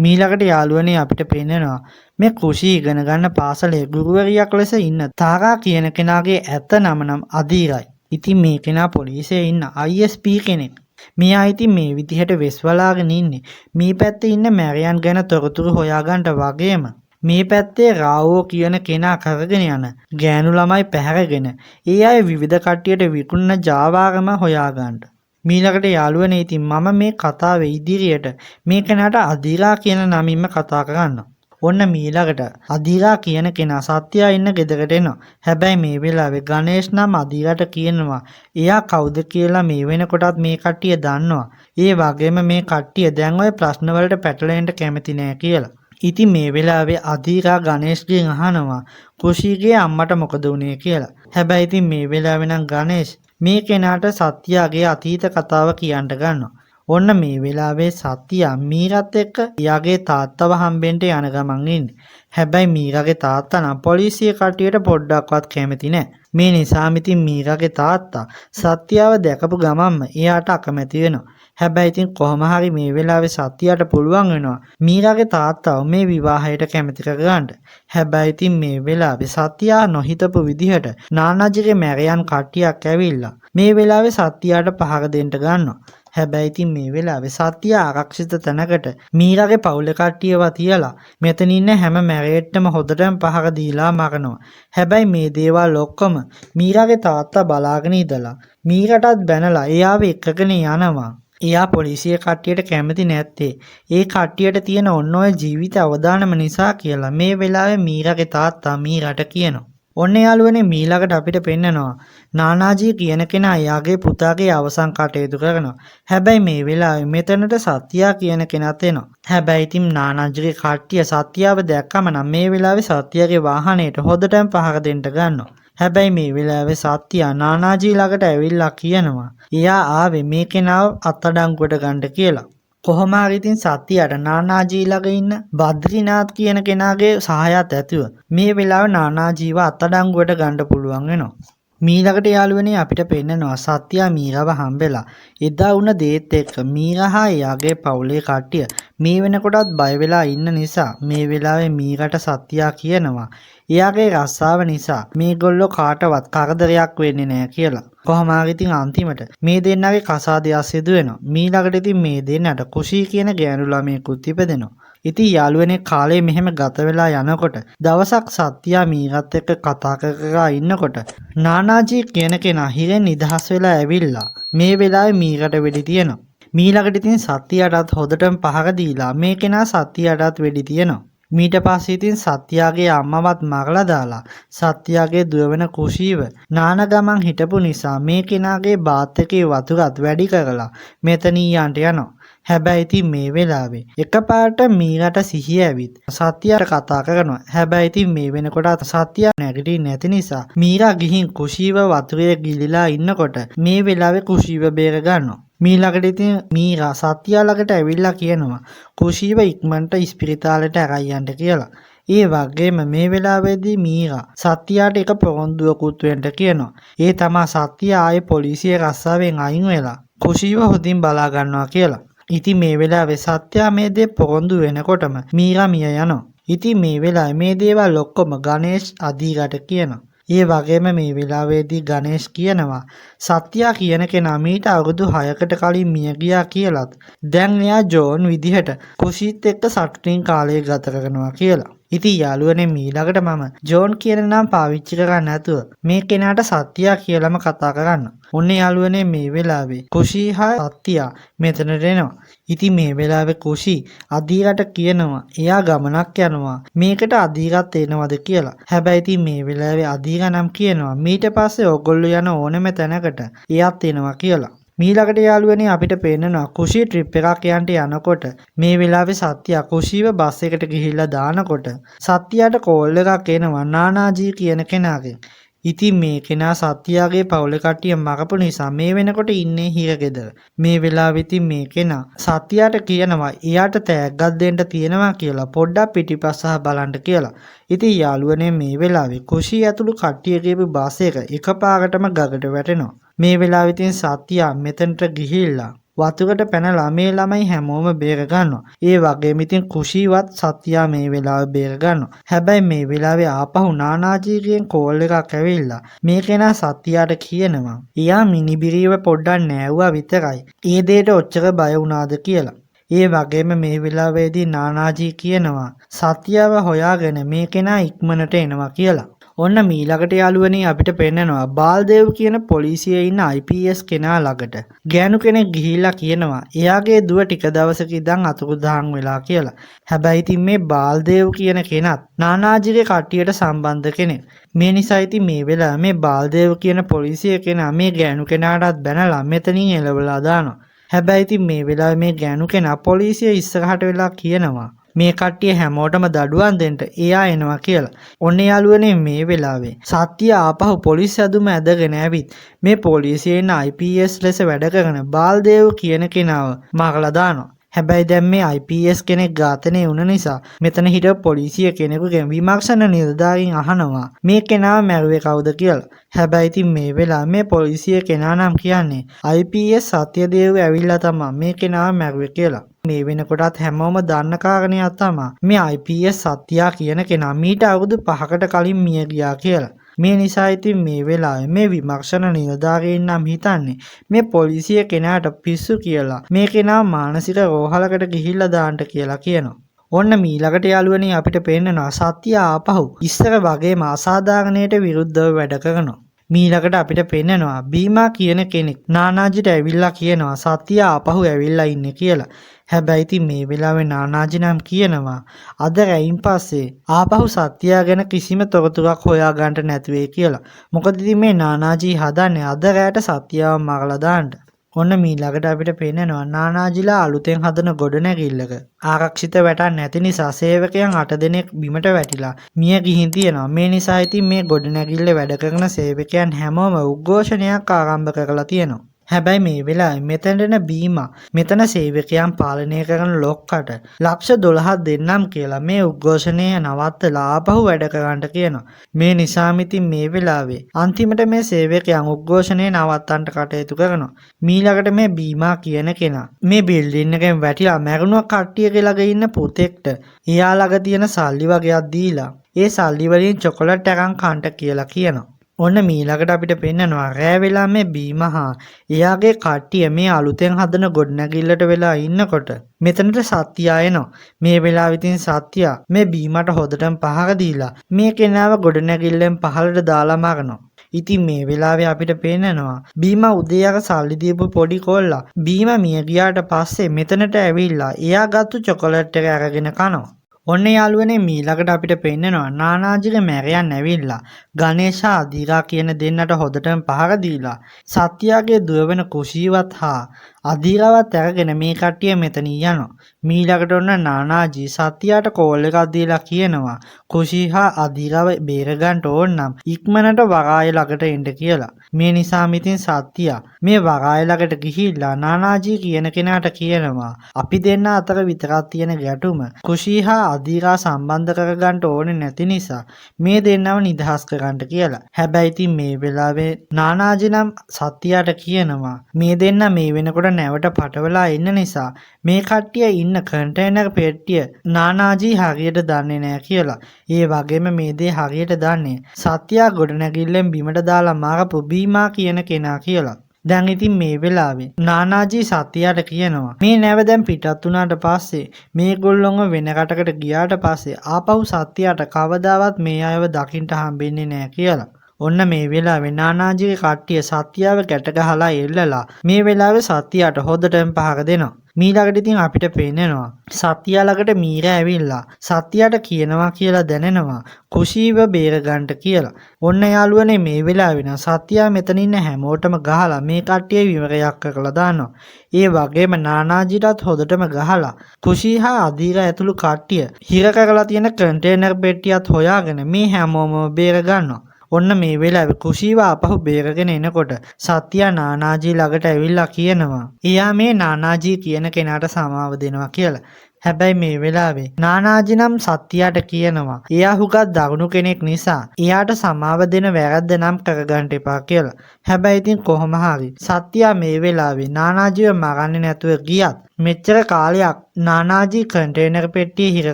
මීළඟට යාළුවනේ අපිට පෙන්නනවා මේ කෘෂි ඉගෙන ගන්න පාසලේ ගුරුවරියක් ලෙස ඉන්න තාරා කියන කෙනාගේ ඇත්ත නම නම් අදීරයි. ඉතින් මේ කෙනා පොලිසියේ ඉන්න ISP කෙනෙක්. මෙයා ඉතින් මේ විදිහට වෙස් වලාගෙන ඉන්නේ මේ පැත්තේ ඉන්න මැරියන් ගැන තොරතුරු හොයාගන්න වගේම මේ පැත්තේ රාවෝ කියන කෙනා කරගෙන යන ගෑනු ළමයි පැහැරගෙන ඒ අය විවිධ කට්ටියට විකුණන ජාවාරම හොයාගන්න. මීළඟට යාළුවනේ ඉතින් මම මේ කතාවේ ඉදිරියට මේ කෙනාට අදීරා කියන නමින්ම කතා කරන්න. ඔන්න මීළඟට අදීරා කියන කෙනා සත්‍යා ඉන්න ගෙදරට එනවා. හැබැයි මේ වෙලාවේ ගණේෂ් නම් අදීරාට කියනවා එයා කවුද කියලා මේ වෙනකොටත් මේ කට්ටිය දන්නවා. ඒ වගේම මේ කට්ටිය දැන් ඔය ප්‍රශ්න වලට පැටලෙන්න කැමති නෑ කියලා. ඉතින් මේ වෙලාවේ අදීරා ගණේෂ්ගෙන් අහනවා කුෂිගේ අම්මට මොකද වුනේ කියලා. හැබැයි ඉතින් මේ වෙලාවේ නම් ගණේෂ් මේ කෙනාට සත්‍යාගේ අතීත කතාව කියන්න ගන්නවා. ඔන්න මේ වෙලාවේ සත්‍යා මීරත් එක්ක එයාගේ තාත්තව හම්බෙන්න යන ගමන් ඉන්නේ. හැබැයි මීරාගේ තාත්තා නම් පොලිසිය කට්ටියට පොඩ්ඩක්වත් කැමති නෑ. මේ නිසාම ඉතින් මීරාගේ තාත්තා සත්‍යාව දැකපු ගමන්ම එයාට අකමැති වෙනවා. හැබැයි ඉතින් කොහොම හරි මේ වෙලාවේ සත්‍යාට පුළුවන් වෙනවා මීරාගේ තාත්තව මේ විවාහයට කැමති කරගන්න. හැබැයි ඉතින් මේ වෙලාවේ සත්‍යා නොහිතපු විදිහට නානාජිගේ මැරයන් කට්ටියක් ඇවිල්ලා මේ වෙලාවේ සත්‍යාට පහර දෙන්න ගන්නවා. හැබැයි ඉතින් මේ වෙලාවේ සත්‍යා ආරක්ෂිත තැනකට මීරාගේ පවුලේ කට්ටියව තියලා මෙතන ඉන්න හැම මැරේට්ටම හොඳටම පහර දීලා මරනවා. හැබැයි මේ දේවල් ඔක්කොම මීරාගේ තාත්තා බලාගෙන ඉඳලා මීරාටත් බැනලා එයාව එක්කගෙන යනවා. එයා පොලිසිය කට්ටියට කැමති නැත්තේ ඒ කට්ටියට තියෙන ඔන්න ඔය ජීවිත අවදානම නිසා කියලා මේ වෙලාවේ මීරාගේ තාත්තා මීරාට කියනවා. ඔන්න යාළුවනේ මීළඟට අපිට පෙන්නනවා නානාජී කියන කෙනා එයාගේ පුතාගේ අවසන් කටයුතු කරනවා. හැබැයි මේ වෙලාවේ මෙතනට සත්‍යා කියන කෙනත් එනවා. හැබැයි ඉතින් නානාජිගේ කට්ටිය සත්‍යාව දැක්කම නම් මේ වෙලාවේ සත්‍යාගේ වාහනයට හොදටම පහර දෙන්න ගන්නවා. හැබැයි මේ වෙලාවේ සත්‍යා නානාජී ළඟට ඇවිල්ලා කියනවා එයා ආවේ මේ කෙනාව අත්අඩංගුවට ගන්න කියලා. කොහොම හරි ඉතින් සත්‍යාට නානාජී ළඟ ඉන්න බද්රිනාත් කියන කෙනාගේ සහායත් ඇතුව මේ වෙලාවේ නානාජීව අත්අඩංගුවට ගන්න පුළුවන් වෙනවා. මීළඟට යාළුවනේ අපිට පෙන්නනවා සත්‍යා මීරාව හම්බෙලා එදා වුණ දේත් එක්ක මීරා හා එයාගේ පවුලේ කට්ටිය මේ වෙනකොටත් බය වෙලා ඉන්න නිසා මේ වෙලාවේ මීරාට සත්‍යා කියනවා එයාගේ රස්සාව නිසා මේගොල්ලෝ කාටවත් කරදරයක් වෙන්නේ නෑ කියලා. කොහොම හරි ඉතින් අන්තිමට මේ දෙන්නගේ කසාදයක් සිදු වෙනවා. මීළඟට ඉතින් මේ දෙන්නට කුෂී කියන ගෑනු ළමයෙකුත් ඉපදෙනවා. ඉතින් යාළුවනේ කාලේ මෙහෙම ගත වෙලා යනකොට දවසක් සත්‍යා මීරත් එක්ක කතා කර කර ඉන්නකොට නානාජී කියන කෙනා හිරෙන් නිදහස් වෙලා ඇවිල්ලා මේ වෙලාවේ මීරට වෙඩි තියනවා. මීළඟට ඉතින් සත්‍යාටත් හොදටම පහර දීලා මේ කෙනා සත්‍යාටත් වෙඩි තියනවා. මීට පස්සේ ඉතින් සත්‍යාගේ අම්මවත් මරලා දාලා සත්‍යාගේ දුව වෙන කුෂීව නාන ගමන් හිටපු නිසා මේ කෙනාගේ බාත් එකේ වතුරත් වැඩි කරලා මෙතනින් යන්න යනවා. හැබැයි ඉතින් මේ වෙලාවේ එකපාරට මීරට සිහිය ඇවිත් සත්‍යාට කතා කරනවා. හැබැයි ඉතින් මේ වෙනකොට සත්‍යා නැගිටින්නේ නැති නිසා මීරා ගිහින් කුෂීව වතුරේ ගිලිලා ඉන්නකොට මේ වෙලාවේ කුෂීව බේර ගන්නවා. මීළඟට ඉතින් මීරා සත්‍යා ළඟට ඇවිල්ලා කියනවා කුෂීව ඉක්මනට ඉස්පිරිතාලෙට අරන් යන්න කියලා. ඒ වගේම මේ වෙලාවේදී මීරා සත්‍යාට එක පොරොන්දුවකුත් වෙන්න කියනවා. ඒ තමා සත්‍යා ආයේ පොලිසිය රස්සාවෙන් අයින් වෙලා කුෂීව හොඳින් බලා ගන්නවා කියලා. ඉතින් මේ වෙලාවේ සත්‍යා මේ දේ පොරොන්දු වෙනකොටම මීරා මිය යනවා. ඉතින් මේ වෙලාවේ මේ දේවල් ඔක්කොම ගණේෂ් අදීරට කියනවා. ඒ වගේම මේ වෙලාවේදී ගණේෂ් කියනවා සත්‍යා කියන කෙනා මීට අවුරුදු 6කට කලින් මිය ගියා කියලත්, දැන් එයා ජෝන් විදිහට කුෂීත් එක්ක සතුටින් කාලය ගත කරනවා කියලා. ඉතින් යාළුවනේ, මීළඟට මම ජෝන් කියන නම පාවිච්චි කරන්නේ නැතුව මේ කෙනාට සත්‍යා කියලාම කතා කරන්න. ඔන්න යාළුවනේ, මේ වෙලාවේ කුෂී හා සත්‍යා මෙතනට එනවා. ඉතින් මේ වෙලාවේ කුෂී අදීරට කියනවා එයා ගමනක් යනවා, මේකට අදීරත් එනවද කියලා. හැබැයි ඉතින් මේ වෙලාවේ අදීරා නම් කියනවා මීට පස්සේ ඔයගොල්ලෝ යන ඕනම තැනකට එයත් එනවා කියලා. මීළඟට යාළුවනේ, අපිට පේනවා කුෂී ට්‍රිප් එකක් යන්න යනකොට මේ වෙලාවේ සත්‍යා කුෂීව බස් එකට ගිහිල්ලා දානකොට සත්‍යාට කෝල් එකක් එනවා නානාජී කියන කෙනාගෙන්. ඉතින් මේ කෙනා සත්‍යාගේ පවුලේ කට්ටිය මරපු නිසා මේ වෙනකොට ඉන්නේ හිරගෙදර. මේ වෙලාවෙ ඉතින් මේ කෙනා සත්‍යාට කියනවා එයාට තෑග්ගක් දෙන්න තියෙනවා කියලා, පොඩ්ඩක් පිටිපස්ස බලන්න කියලා. ඉතින් යාළුවනේ, මේ වෙලාවේ කුෂී ඇතුළු කට්ටිය ගියපු බස් එක එකපාරටම ගගට වැටෙනවා. මේ වෙලාවෙ ඉතින් සත්‍යා මෙතනට ගිහිල්ලා වතුරට පැනලා මේ ළමයි හැමෝම බේර ගන්නවා. ඒ වගේම ඉතින් කුෂීවත් සත්‍යා මේ වෙලාවේ බේර ගන්නවා. හැබැයි මේ වෙලාවේ ආපහු නානාජීගෙන් කෝල් එකක් ඇවිල්ලා මේ කෙනා සත්‍යාට කියනවා එයා මිනිබිරිව පොඩ්ඩක් නෑව්වා විතරයි, ඒ දෙයට ඔච්චර බය වුණාද කියලා. ඒ වගේම මේ වෙලාවේදී නානාජී කියනවා සත්‍යාව හොයාගෙන මේ කෙනා ඉක්මනට එනවා කියලා. ඔන්න මීළඟට යාළුවනේ, අපිට පෙන්නනවා බාල්දේව් කියන පොලිසියේ ඉන්න IPS කෙනා ළඟට ගෑනු කෙනෙක් ගිහිල්ලා කියනවා එයාගේ දුව ටික දවසක ඉඳන් අතුරුදහන් වෙලා කියලා. හැබැයි ඉතින් මේ බාල්දේව් කියන කෙනත් නානාජිගේ කට්ටියට සම්බන්ධ කෙනෙක්. මේ නිසා ඉතින් මේ වෙලාවේ මේ බාල්දේව් කියන පොලිසිය කෙනා මේ ගෑනු කෙනාටත් බැනලා මෙතනින් එලවලා දානවා. හැබැයි ඉතින් මේ වෙලාවේ මේ ගෑනු කෙනා පොලිසිය ඉස්සරහට වෙලා කියනවා මේ කට්ටිය හැමෝටම දඩුවම් දෙන්න එයා එනවා කියලා. ඔන්න යාළුවනේ, මේ වෙලාවේ සත්‍ය ආපහු පොලිස් ඇඳුම ඇඳගෙන ඇවිත් මේ පොලිසියේ ඉන්න IPS ලෙස වැඩ කරන බාල්දේව් කියන කෙනාව මරලා දානවා. හැබැයි දැන් මේ IPS කෙනෙක් ඝාතනය වුණ නිසා මෙතන හිටපු පොලිසිය කෙනෙකුගෙන් විමර්ශන නිලධාරීන් අහනවා මේ කෙනාව මැරුවේ කවුද කියලා. හැබැයි ඉතින් මේ වෙලාවේ මේ පොලිසිය කෙනා නම් කියන්නේ IPS Satyadev ඇවිල්ලා තමා මේ කෙනාව මැරුවේ කියලා. මේ වෙනකොටත් හැමෝම දන්න කාරණයක් තමා මේ IPS සත්‍යා කියන කෙනා මීට අවුරුදු 5කට කලින් මිය ගියා කියලා. මේ නිසා ඉතින් මේ වෙලාවේ මේ විමර්ශන නිලධාරීන් නම් හිතන්නේ මේ පොලිසිය කෙනාට පිස්සු කියලා, මේ කෙනා මානසික රෝහලකට ගිහිල්ලා දාන්න කියලා කියනවා. ඔන්න මීළඟට යාළුවනේ, අපිට පෙන්නනවා සත්‍ය ආපහු ඉස්සර වගේම අසාධාරණයට විරුද්ධව වැඩ කරනවා. මීළඟට අපිට පෙන්නනවා බීමා කියන කෙනෙක් නානාජිට ඇවිල්ලා කියනවා සත්‍ය ආපහු ඇවිල්ලා ඉන්නේ කියලා. හැබැයි ඉතින් මේ වෙලාවේ නානාජි නම් කියනවා අද රැයින් පස්සේ ආපහු සත්‍යා ගැන කිසිම තොරතුරක් හොයා ගන්නට නැති වෙයි කියලා. මොකද ඉතින් මේ නානාජි හදන්නේ අද රැයට සත්‍යාව මරලා දාන්න. ඔන්න මීළඟට අපිට පෙන්නනවා නානාජිලා අලුතෙන් හදන ගොඩනැගිල්ලක ආරක්ෂිත වැටක් නැති නිසා සේවකයන් 8 දෙනෙක් බිමට වැටිලා මිය ගිහින් තියෙනවා. මේ නිසා ඉතින් මේ ගොඩනැගිල්ල වැඩ කරන සේවකයන් හැමෝම උද්ඝෝෂණයක් ආරම්භ කරලා තියෙනවා. හැබැයි මේ වෙලාවේ මෙතනට එන බීමා මෙතන සේවකයන් පාලනය කරන ලොක්කට ලක්ෂ 12ක් දෙන්නම් කියලා මේ උද්ඝෝෂණය නවත්තලා ආපහු වැඩ කරන්නට කියනවා. මේ නිසාම ඉතින් මේ වෙලාවේ අන්තිමට මේ සේවකයන් උද්ඝෝෂණය නවත්තන්න කටයුතු කරනවා. මීළඟට මේ බීමා කියන කෙනා මේ බිල්ඩින් එකෙන් වැටිලා මැරුණ කට්ටියගේ ළඟ ඉන්න පුතෙක්ට එයා ළඟ තියෙන සල්ලි වගයක් දීලා ඒ සල්ලි වලින් චොකලට් අරන් කන්ට කියලා කියනවා. ඔන්න මීළඟට අපිට පෙන්නනවා රෑ වෙලා මේ බීම හා එයාගේ කට්ටිය මේ අලුතෙන් හදන ගොඩනැගිල්ලට වෙලා ඉන්නකොට මෙතනට සත්‍යා එනවා. මේ වෙලාවෙ ඉතින් සත්‍යා මේ බීමට හොදටම පහර දීලා මේ කෙනාව ගොඩනැගිල්ලෙන් පහළට දාලා මරනවා. ඉතින් මේ වෙලාවේ අපිට පෙන්නනවා බීම උදේ අර සල්ලි දීපු පොඩි කොල්ලා බීම මිය ගියාට පස්සේ මෙතනට ඇවිල්ලා එයා ගත්තු චොකලට් එක අරගෙන කනවා. ඔන්න යාළුවනේ, මීළඟට අපිට පෙන්නනවා නානාජිගේ මැරයන් ඇවිල්ලා ගණේෂ් හා අදීරා කියන දෙන්නට හොදටම පහර දීලා සත්‍යාගේ දුව වෙන කුෂීවත් හා අධීරාවත් අරගෙන මේ කට්ටිය මෙතනින් යනවා. මීළඟට ඔන්න නානාජී සත්‍යාට කෝල් එකක් දීලා කියනවා කුෂි හා අධීරාව බේරගන්න ඕන නම් ඉක්මනට වරාය ළඟට එන්න කියලා. මේ නිසාම ඉතින් සත්‍යා මේ වරාය ළඟට ගිහිල්ලා නානාජී කියන කෙනාට කියනවා අපි දෙන්න අතර විතරක් තියෙන ගැටුම කුෂි හා අධීරා සම්බන්ධ කරගන්න ඕනේ නැති නිසා මේ දෙන්නව නිදහස් කරන්න කියලා. හැබැයි ඉතින් මේ වෙලාවේ නානාජී නම් සත්‍යාට කියනවා මේ දෙන්න මේ වෙනකොට නැවට පටවලා ඉන්න නිසා මේ කට්ටිය ඉන්න කන්ටේනර් පෙට්ටිය නානාජී හරියට දන්නේ නෑ කියලා. ඒ වගේම මේ දේ හරියට දන්නේ සත්‍යා ගොඩනැගිල්ලෙන් බිමට දාලා මරපු බීමා කියන කෙනා කියලා. දැන් ඉතින් මේ වෙලාවේ නානාජී සත්‍යාට කියනවා මේ නැව දැන් පිටත් වුණාට පස්සේ මේගොල්ලොන්ව වෙන රටකට ගියාට පස්සේ ආපහු සත්‍යාට කවදාවත් මේ අයව දකින්න හම්බෙන්නේ නෑ කියලා. ඔන්න මේ වෙලාවේ නානාජීගේ කට්ටිය සත්‍යාව ගැට ගහලා එල්ලලා මේ වෙලාවේ සත්‍යාට හොදටම පහර දෙනවා. මීළඟට ඉතින් අපිට පේනවා සත්‍යා ළඟට මීරා ඇවිල්ලා සත්‍යාට කියනවා කියලා දැනෙනවා කුෂීව බේරගන්න කියලා. ඔන්න යාළුවනේ මේ වෙලාවේ නම් සත්‍යා මෙතන ඉන්න හැමෝටම ගහලා මේ කට්ටිය විවරයක් කරලා දානවා. ඒ වගේම නානාජීටත් හොදටම ගහලා කුෂී හා අධීරා ඇතුළු කට්ටිය හිර කරලා තියෙන කන්ටේනර් පෙට්ටියත් හොයාගෙන මේ හැමෝම බේර ගන්නවා. ඔන්න මේ වෙලාවේ කුෂීව ආපහු බේරගෙන එනකොට සත්‍යා නානාජී ළඟට ඇවිල්ලා කියනවා එයා මේ නානාජී කියන කෙනාට සමාව දෙනවා කියලා. හැබැයි මේ වෙලාවේ නානාජී නම් සත්‍යාට කියනවා එයා හුඟක් දරුණු කෙනෙක් නිසා එයාට සමාව දෙන වැරද්ද නම් කරගන්න එපා කියලා. හැබැයි ඉතින් කොහොම හරි සත්‍යා මේ වෙලාවේ නානාජීව මරන්නේ නැතුව ගියත් මෙච්චර කාලයක් නානාජී කන්ටේනර් පෙට්ටිය හිර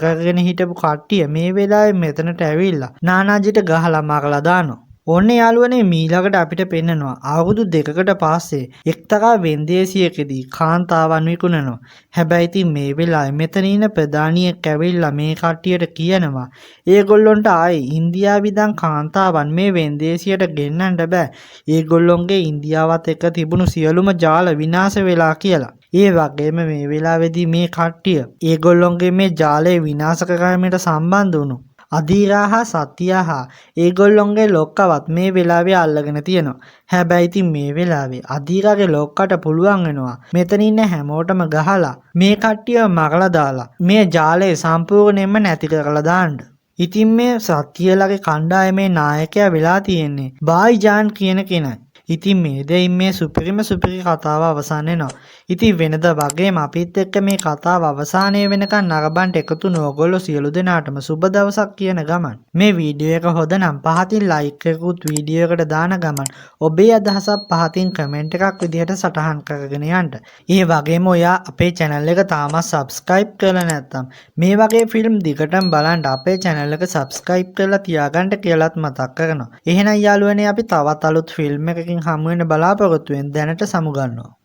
කරගෙන හිටපු කට්ටිය මේ වෙලාවේ මෙතනට ඇවිල්ලා නානාජීට ගහලා මරලා දානවා. ඔන්න යාළුවනේ මීළඟට අපිට පෙන්නනවා අවුරුදු දෙකකට පස්සේ එක්තරා වෙන්දේසියකදී කාන්තාවන් විකුණනවා. හැබැයි ඉතින් මේ වෙලාවේ මෙතන ඉන්න ප්‍රධානියෙක් ඇවිල්ලා මේ කට්ටියට කියනවා ඒගොල්ලොන්ට ආයේ ඉන්දියාවේ ඉඳන් කාන්තාවන් මේ වෙන්දේසියට ගෙන්නන්න බෑ. ඒගොල්ලොන්ගේ ඉන්දියාවත් එක්ක තිබුණු සියලුම ජාල විනාශ වෙලා කියලා. ඒ වගේම මේ වෙලාවේදී මේ කට්ටිය ඒගොල්ලොන්ගේ මේ ජාලය විනාශ කිරීමට සම්බන්ධ වුණු අධීරා හා සත්‍යා හා ඒගොල්ලොන්ගේ ලොක්කවත් මේ වෙලාවේ අල්ලගෙන තියෙනවා. හැබැයි ඉතින් මේ වෙලාවේ අධීරාගේ ලොක්කට පුළුවන් වෙනවා මෙතන ඉන්න හැමෝටම ගහලා මේ කට්ටියව මරලා දාලා මේ ජාලය සම්පූර්ණයෙන්ම නැති කරලා දාන්න. ඉතින් මේ සත්‍යලගේ කණ්ඩායමේ නායකයා වෙලා තියෙන්නේ බායිජාන් කියන කෙනයි. ඉතින් මේ දෙයින් මේ සුපිරිම සුපිරි කතාව අවසන් වෙනවා. ඉතින් වෙනද වගේම අපිත් එක්ක මේ කතාව අවසානය වෙනකන් නරඹන්න එකතු වුණු ඔයගොල්ලෝ සියලු දෙනාටම සුබ දවසක් කියන ගමන් මේ වීඩියෝ එක හොඳ නම් පහතින් ලයික් එකකුත් වීඩියෝ එකට දාන ගමන් ඔබේ අදහසක් පහතින් කමෙන්ට් එකක් විදිහට සටහන් කරගෙන යන්න. ඒ වගේම ඔයා අපේ channel එක තාමත් subscribe කරලා නැත්නම් මේ වගේ ෆිල්ම් දිගටම බලන්න අපේ channel එක subscribe කරලා තියාගන්න කියලාත් මතක් කරනවා. එහෙනම් යාළුවනේ අපි තවත් අලුත් ෆිල්ම් එකකින් හමු වෙන බලාපොරොත්තුවෙන් දැනට සමුගන්නවා.